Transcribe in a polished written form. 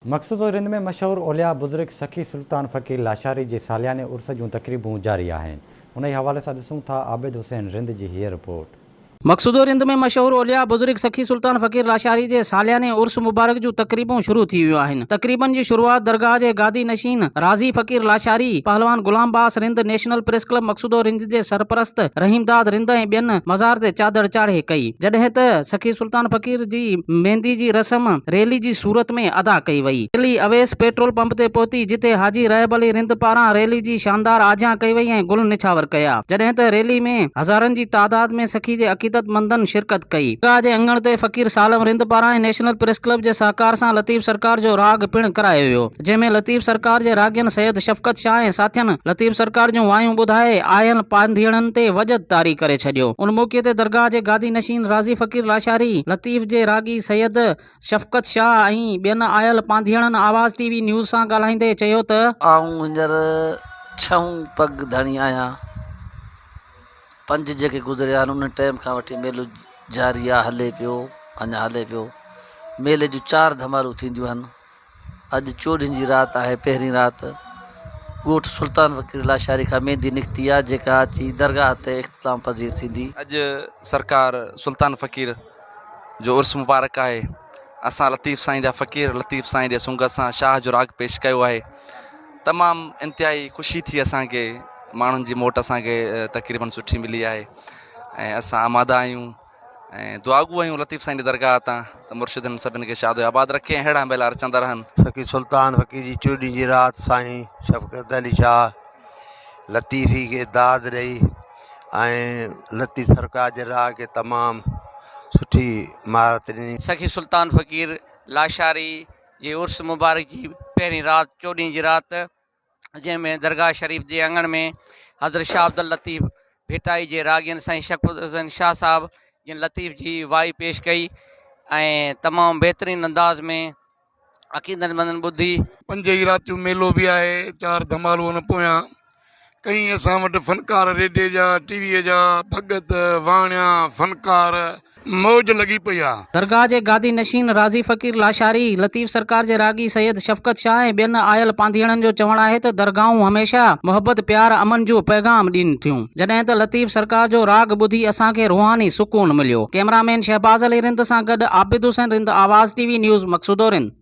مقصودو رند ۾ مشهور اولياء بزرگ سخي سلطان فقير لاشاري جي سالياني عرس جون تقريبون جاري آهن. انهي حوالي سان ڏسون ٿا عابد حسين رند جي هيء رپورٽ. مقصودو رند ۾ مشهور اولياء بزرگ سخي سلطان فقير لاشاري جي سالياني عرس مبارڪ جون تقريبون شروع ٿي ويون آهن. تقريبن جي شروعات درگاهه جي گادي نشين راضي فقير لاشاري، پهلوان Ghulam Abbas Rind, national press club Maqsoodo Rind جي سرپرست رحيمداد رند ۽ ٻين مزار تي چادر چاڙهي ڪئي. جڏهن ته سخي سلطان فقير جي ميندي جي رسم ريلي جي صورت ۾ ادا ڪئي وئي. ريلي اويس پيٽرول پمپ تي پهتي جتي حاجي رحب علي رند پاران ريلي جي شاندار آجيان ڪئي وئي ۽ گل نڇاور ڪيا. جڏهن ته ريلي ۾ هزارن جي تعداد ۾ سخي جي عقيدتمندن شرڪت ڪئي. درگاهه جي اڱڻ تي فقير سالم رند پاران ۽ نيشنل پريس ڪلب جي سهڪار سان لطيف سرڪار جو راڳ پڻ ڪرايو ويو. جنهن ۾ لطيف سرڪار جي راڳين سيد شفقت شاهه ۽ ساٿين لطيف سرڪار جون وايون ٻڌائي آيل پانڌيئڙن تي وجد طاري ڪري ڇڏيو. ان موقعي تي درگاهه جي گادي نشين راضي فقير لاشاري، لطيف جي راڳي سيد شفقت شاهه ۽ ٻين آيل پانڌيئڙن آواز ٽي وي نيوز سان ڳالهائيندي چيو ته. آئون هينئر ڇهون پڳ ڌڻي آهيان. پنج جيڪي گذريا آهن ان ٽائيم کان وٺي ميلو جاري آهي هلي پيو اڃا هلي پيو. ميلي جون چار ڌمالون ٿينديون آهن. اڄ چوڏهين جي رات آهي پهرين رات ڳوٺ سلطان فقير لاشاري کان ميندي نڪتي آهي جيڪا اچي درگاهه تي اختتام پذير ٿيندي. اڄ سرڪار سلطان فقير جو عرس مبارڪ آهي اسان لطيف سائين جا فقير لطيف سائين جي سنگ سان شاهه جو راڳ پيش ڪيو آهي تمام انتهائي خوشي ٿي اسان کي ماڻهن جي موٽ اسان کي تقريبن سٺي ملي آهي ۽ اسان آماده آهيون ۽ دعاگو آهيون لطيف سائين جي درگاهه تان ته مرشد هنن سڀن کي شاد و آباد رکي ۽ اهڙا ميلا رچندا رهن. سخي سلطان فقير جي چوڏهين جي رات سائين شفقت علي شاهه لطيفي کي داد ڏئي ۽ لطيف سرڪار جي راء کي تمام سٺي مهارت ڏني. سخي سلطان فقير لاشاري جي عرس مبارڪ جي پهرين رات چوڏهين جي رات جنهن ۾ درگاهه شريف جي اڱڻ ۾ حضرت شاهه عبداللطيف ڀٽائي جي راڳين سائين شفقت حسين شاهه صاحب جن لطيف جي وائي پيش ڪئي ۽ تمام بهترين انداز ۾ عقيدتمندن ٻڌي. پنج ئي راتيون ميلو به آهي، چار ڌمالون ان پويان ڪئين اسان وٽ فنڪار ريڊيي جا، ٽي ويء جا، ڀڳت، واڻيا، فنڪار، موج لڳي پئي آ. درگاهه جي گادي نشين راضي فقير لاشاري، لطيف سرڪار جي راڳي سيد شفقت شاهه ۽ ٻين آيل پانڌيئڙن جو چوڻ آهي ته درگاهون هميشه محبت، پيار، امن جو پيغام ڏين ٿيون، جڏهن ته لطيف سرڪار جو راڳ ٻڌي اسان کي روحاني سڪون مليو. ڪئميرا مين شهباز علي رند سان گڏ عابد حسين رند آواز ٽي وي نيوز مقصودو رند.